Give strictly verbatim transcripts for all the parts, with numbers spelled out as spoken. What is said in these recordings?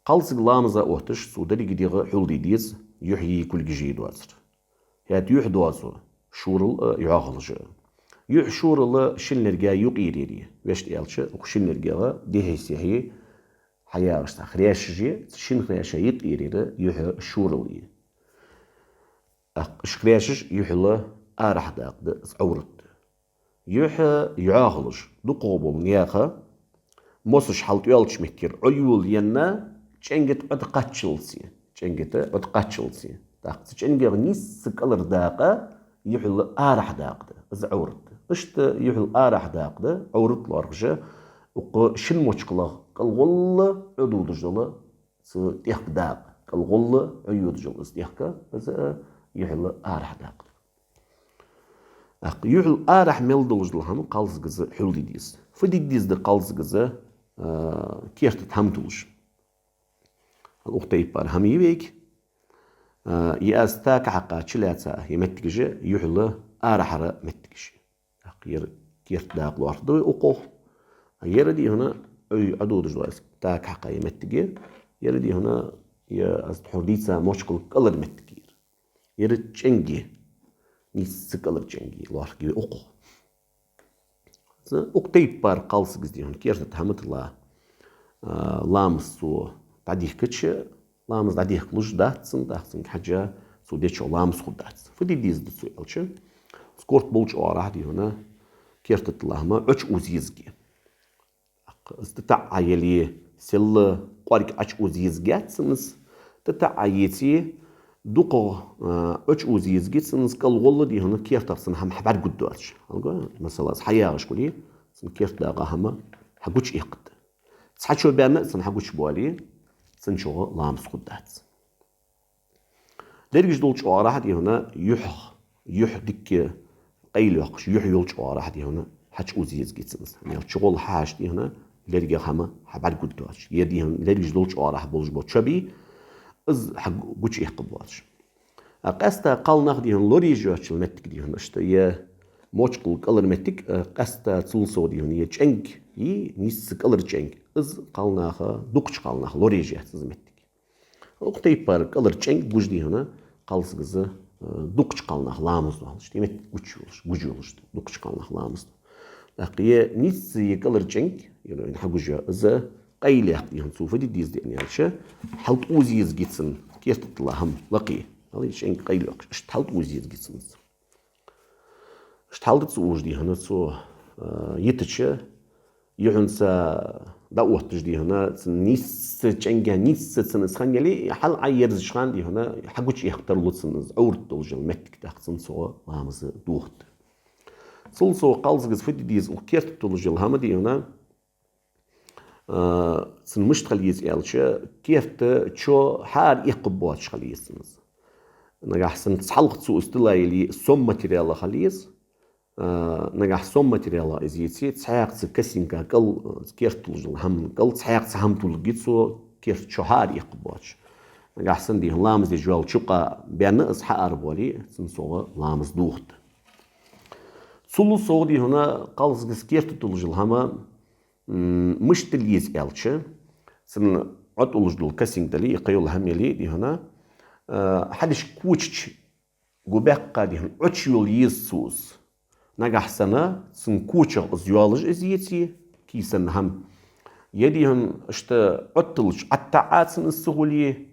Кхалсаг ламаза отташ, цо деррига дегӀ хьулдий деза, юхьи кулгаши доацар. ХӀаьта юхь доацу шурал а, йӀоахалаш а. Юхь шурал шин лерга юкъера я. Вешта аьлча, укх шин лергах дехьеи сехьеи хьаягӀаш цхьа хрящаш я, шин хряща юкъера я юхь шурал я. ТӀаккха уж хрящаш юхьал арахьа дакъа да, из Ӏоврат да. Юхь йӀоахалаш, дукхагӀа бола наьха мосаш хьалтӀаьлча меттера Ӏойола енна, чӀенга тӀа Ӏо тӀакхаччалца, чӀенга тӀа Ӏо тӀакхаччалца. ТӀаккха цу чӀенгах нийсса кӀалхара дакъа юхьал арахьа дакъа да, из Ӏоврат да. Иштта юхьал арахьа дакъа да, Ӏоврат лоархӀаш, укх шин мочкъалах кӀалгӀолла Ӏо додаш дола цу тӀехка дакъа, кӀалгӀолла Ӏойодаш йола из тӀехка, из а юхьал арахьа дакъа да. ТӀаккха юхьал арахьа мел долаш дола хӀама кхалсага из хьулдий деза. Фу дий деза да кхалсага из, а, керта тӀа хӀама туллаш? Укх тайпара хӀама я вайга, а, е аз така хьакха чулаьца я моттигаш, юхьал арахьара моттигаш. ТӀаккха ер керта дакъа лоархӀаргда вай укхох. А ер дий хьона, Ӏо, Ӏо додаш дола аз така хьакха я моттиг я. Ер дий хьона, е аз тхьовра дийца мочкъал кӀалхара моттиг я ер. Ер чӀенг я, нийсса кӀалхара чӀенг я, лоархӀаргья вай укхох. Укх тайпара кхалсага из дий хьона керта тӀа хӀама тилла, а, ламаз цо дӀадихкача, ламаз дӀадехкалуш дац цун, тӀаккха цунга хьежжа цо дечох ламаз хургдац. Фу де деза да цо аьлча, цу корта болча оагӀорахьа дий хьона керта тӀа тилла хӀама Ӏочуоза езаргья. ТӀатаӀа яле, сел кӀоарга Ӏочуоза езаргьяц цунна из, тӀатаӀа еце, дукхагӀа, а, Ӏочуоза езаргья цунна из, кӀалгӀолла дий хьона кертах цун хӀама хьабӀаргагургдоацаш. Хьалга, масала, из хьаягӀаш хуле, цун керта дакъа хӀама хьагучаэккхаргда. Цхьачо баьнна а цунна хьагучабоале, цун чӀоагӀа ламаз хургдац. Лергаш долча оагӀорахьа дий хьона юхь, юхь дикка къайла йоаккхаш, юхь йолча оагӀорахьа дий хьона хьачуоза езаргья цунна из. Мел чугӀолла хьахьежача дий хьона лергах хӀама хьабӀаргагургдоацаш. Е дий хьона лергаш долча оагӀорахьа болаш бола чоби из хьагучаэккхаргбоацаш. А къаьстта кхалнах дий хьона лораеш йоацачул моттиг дий хьона, иштта е мочкъал кӀалхара моттиг, а къаьстта цул совгӀа дий хьона е чӀенг, е нийсса кӀалхара чӀенг. Из кхалнаха, дукхача кхалнаха лораеш яц из моттиг. Укх тайпара кӀалхара чӀенг гуш дий хьона кхалсага из, а, дукхача кхалнаха ламаз ду хьалаш, тӀеметта гуш йолаш, гуш йолаш да дукхача кхалнаха ламаз ду. ТӀаккха е нийсса е кӀалхара чӀенг, е хьагуш йола, из къайла яккха дий хьона цо фу де деза да аьлча, хьалтӀаоза езаргья цун керта тӀа тилла хӀама лакхе. Хьал е чӀенг къайла йоаккхаш, иштта хьалтӀаоза езаргья цунна из. Иштта хьалда цо озаш дий хьона цо, а, йитача, юхьанца дӀаотташ дий хьона, цун нийсса чӀенга, нийсса цун из хинна яле, хьал Ӏоерзача хана дий хьона, хьагучаэккха тарлу цунна из, Ӏоврат долаш йола моттиг, тӀаккха цун цо ламаз дохаргда. Цул совгӀа кхалсага из фу де деза, укх керта туллаш йола хӀама дий хьона, а, цун мишта хила еза аьлча, керта чо хьаараэккхаргбоацаш хила еза цун из. Нагахьа санна цхьалха цо из тилла яле, сом материала хила еза. А, нагахьа сом материала из еце, цхьаькха цу косынка кӀал, а, керта туллаш йола хӀаман кӀал, цхьаькха цхьа хӀама тулларгья цо, керта чо хьаараэккхаргбоацаш. Нагахьа санна дий хьона ламаз деш йоалача юкъа баьнна из хьаарабоале, цун цо ламаз дохаргда. Цул совгӀа дий хьона кхалсага из керта туллаш йола хӀама, м, мишта тилла еза аьлча, цун Ӏо тӀа уллаш дола косынка дале, е кхыйола хӀама яле дий хьона, а, хьалхашка коча чу гу баьккха дий хьона Ӏочуйола еза цо из. Нагахьа санна цун кочах из йоалаш из еце, кийсан хӀама. Е дий хьона иштта Ӏо тӀа тиллача ӀотӀатаӀа цун из ца хуле,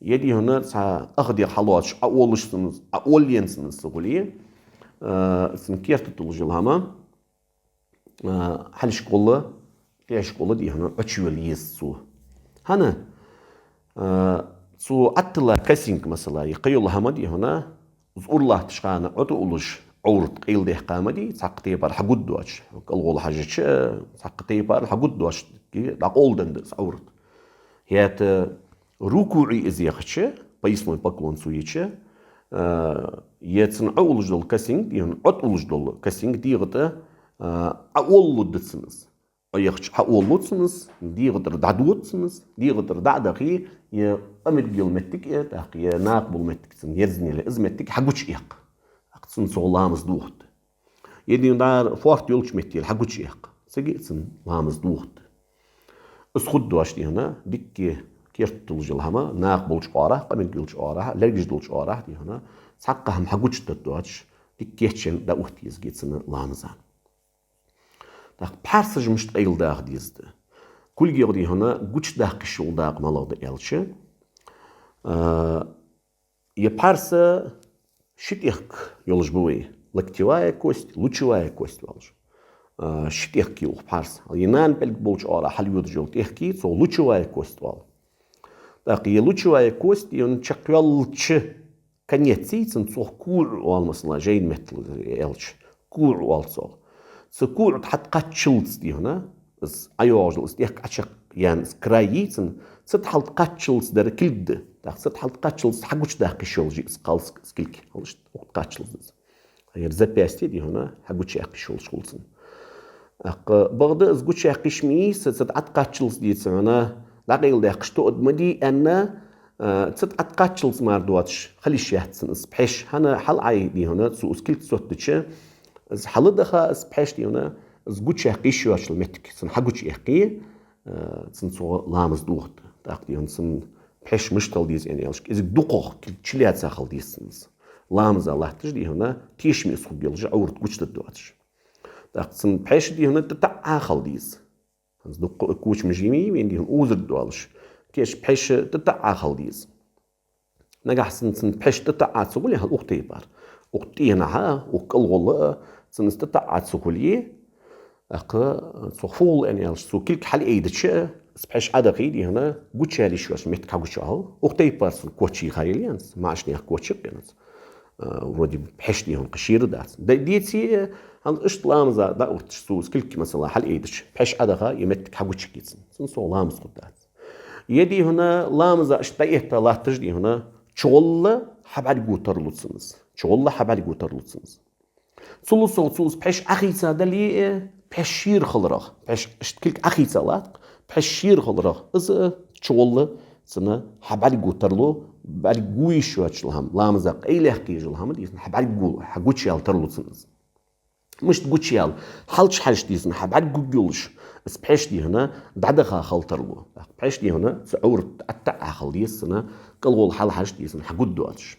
е дий хьона цхьа ах дегӀ хьалоацаш Ӏооллаш цун из, Ӏооллаенна цун из ца хуле, а, цун керта туллаш йола хӀама, а, хьалхашка гӀолла, тӀехьашка гӀолла дий хьона Ӏочуйола еза цо. ХӀана? А, цо Ӏо тӀа тилла косынка, масала, е кхыйола хӀама дий хьона, из ура латтача хана Ӏо тӀа уллаш Ӏоврат къайладаьккха ма дий, цхьаккха тайпара хьагургдоацаш, кӀалгӀолла хьежача, цхьаккха тайпара хьагургдоацаш, дӀакъовладенна да из Ӏоврат. ХӀаьта рукуӀе из яхача, поясной поклон цо еча, а, е цун Ӏо уллаш дола косынка, е Ӏо тӀа уллаш дола косынка дегӀа тӀа, а, Ӏооллалургда цун из. Ӏо яхача Ӏооллалу цун из, дегӀа тӀара дӀадода цун из, дегӀа тӀара дӀа а дахе, е къамаргйола моттиг, е, тӀаккха е накха бола моттиг цун ерзане яле, из моттиг хьагучаэккха. ТӀаккха цун цо ламаз дохаргда. Е дий хьона дӀара фоарт йолча метте хьагучаэккха. Цига а цун ламаз дохаргда. Из хургдоацаш дий хьона, дикка керттал йола хӀама, накха болча оагӀорахьа, къамаргга йолча оагӀорахьа, лергаш долча оагӀорахьа, дий хьона, цхьаккха хӀама хьагучадаргдоацаш, дика кийчъенна дӀаоттаезаргья цунна ламаза. ТӀаккха пхьарсаш мишта къайладаха деза да? Кулгах, дий хьона, гучадаккха йиш йола дакъа малагӀа да аьлча, а, е пхьарс ши тӀехк йолаш ба вай: локтевая кость, лучевая кость оалаш. А, ши тӀехк я укх пхьарса. Е нана пӀелг болча оагӀорахьа хьалйодаш йола тӀехк я, цох лучевая кость оал. ТӀаккха е лучевая кость, е чакхйоалача конец я цун, цох кур оал, масала, жайна меттала аьлча, кур оал цох. Цу кура тӀа хьалкхаччалца, дий хьона, из ӀойоагӀаш йола, из тӀехк Ӏочакхъяьнна, из край я цун, цу тӀа хьалкхаччалца дар кулг да. ТӀаккха цу тӀа хьалкхаччалца хьагучадаккха йиш йолаш я из кхалсаг, из кулг, хьалаш, укх тӀа кхаччалца да из. Ер запястье, дий хьона, хьагучаяккха йиш йолаш хул цун. ТӀаккха бакъда из гучаяккха йиш ма йий, цу тӀа кхаччалца, дий хьона, дӀакъайладаьккхаш тоъаргда ма дий аьнна, а, цу тӀа кхаччалца мара доацаш хила йиш яц цун из пхьош. ХӀана, хьалъай, дий хьона, цо из кулг соттадича, из хьалдаха из пхьош, дий хьона, из гучаяккха йиш йоацача моттиге цунна хьагучаяккхе, а, цунна цо ламаз дохаду. ТӀаккха, дий хьона, цун пхьош мишта хила деза аьнна аьлча, кӀезига дукхагӀа кулг чулаьца хила деза цун из. Ламаза латташ, дий хьона, тешаме из хургйолаш, Ӏоврат гучадаргдоацаш. ТӀаккха цун пхьош, дий хьона, тӀатаӀа хила деза. ХӀанз дукха кочамаш я вайна, дий хьона, узрат долаш. Кеш пхьош тӀатаӀа хила деза. Нагахьа санна цун пхьош тӀатаӀа ца хуле, хьал укх тайпара, укх тӀехьагӀа, укх кӀалгӀолла, цун из тӀатаӀа ца хуле, тӀаккха цох фу хул аьнна аьлча, цо кулг хьалъайдича, из пхьош Ӏодахе, дий хьона, гучаяла йиш йоаца моттиг хьагучаяьлча, укх тайпара цун коч йийха яле а, маӀача наьха коч я-кх из. А, вроде бы пхьош, дий хьона, кхы шера дац. Д-, деце, хӀанз иштта ламаза дӀаотташ цо из кулг, масала, хьалъайдича, пхьош Ӏодаха, е моттиг хьагучаяккхе цун, цун цох ламаз хургдац. Е, дий хьона, ламаза иштта дӀаэтта латташ, дий хьона, чугӀолла хьабӀаргаго тарлу цун из. ЧугӀолла хьабӀаргаго тарлу цун из. Цул совгӀа цо из пхьош Ӏохийца дале а, пхьош шера хиларах, пхьош иштта кулг Ӏохийца латт-кх, пхьош шера хиларах, из чугӀолла цунна хьабӀаргаго тарлу, бӀаргаго йиш йоацаш йола хӀама, ламаза къайлаяккха езаш йола хӀама, дий хьона, хьабӀаргаго, хьагучаяла тарлу цунна из. Мишта гучаяла? Хьалчухьежача, дий хьона, хьабӀаргагургйолаш, из пхьош, дий хьона, дӀадаха хила тарлу. Пхьош, дий хьона, цу Ӏоврат тӀатаӀа хила деза цунна, кӀалгӀолла хьалхьежача, дий хьона, хьагургдоацаш.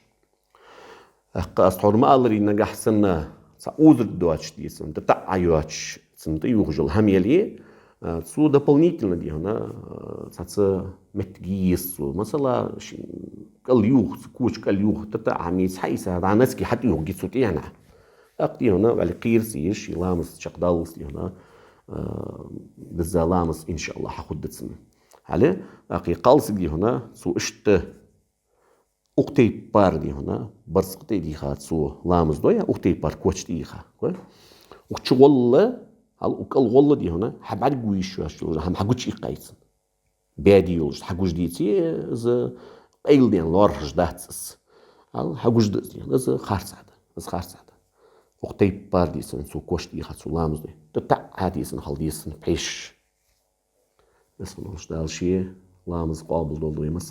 ТӀаккха аз тхьовра ма аллара, нагахьа санна цхьа узрат доацаш, дий хьона, тӀатаӀа йоацаш, цунна тӀаювхаш йола хӀама яле, а, цо дополнительно, дий хьона, а, цхьацца моттиг е еза цо. Масала, ши-, кӀал ювха, цу коча кӀал ювха, тӀатаӀа хӀама е ца хьаийца, дӀа носки хьатӀаювхаргья цо тӀехьагӀа. ТӀаккха, дий хьона, вӀалла кхера ца езаш, ший ламаз чакхдаллалца, дий хьона, а, дизза ламаз, иншааллахӀ, хьахургда цунна. Хьале, тӀаккха е кхалсаг, дий хьона, цо иштта укх тайпара, дий хьона, барзкъа тӀа дийха цо ламаз дой, укх тайпара коч тӀа йийха, гой? Укх чугӀолла, хьал укх кӀалгӀолла, дий хьона, хьабӀаргаго йиш йоацаш йола хӀама хьагучаиккхай цун. Баьде йолаш хьагуш деце, из къайладаьнна лоархӀаш дац из. Хьал хьагуш да из, дий хьона, из харцахьа да, из харцахьа да. Укх тайпара, дий хьона, цо коч тӀа йийха цо ламаз дой. ТӀатаӀа, дий хьона, хила деза цун пхьош. Веза хинна волча Дала ший ламаз къоабалдолда вай массане.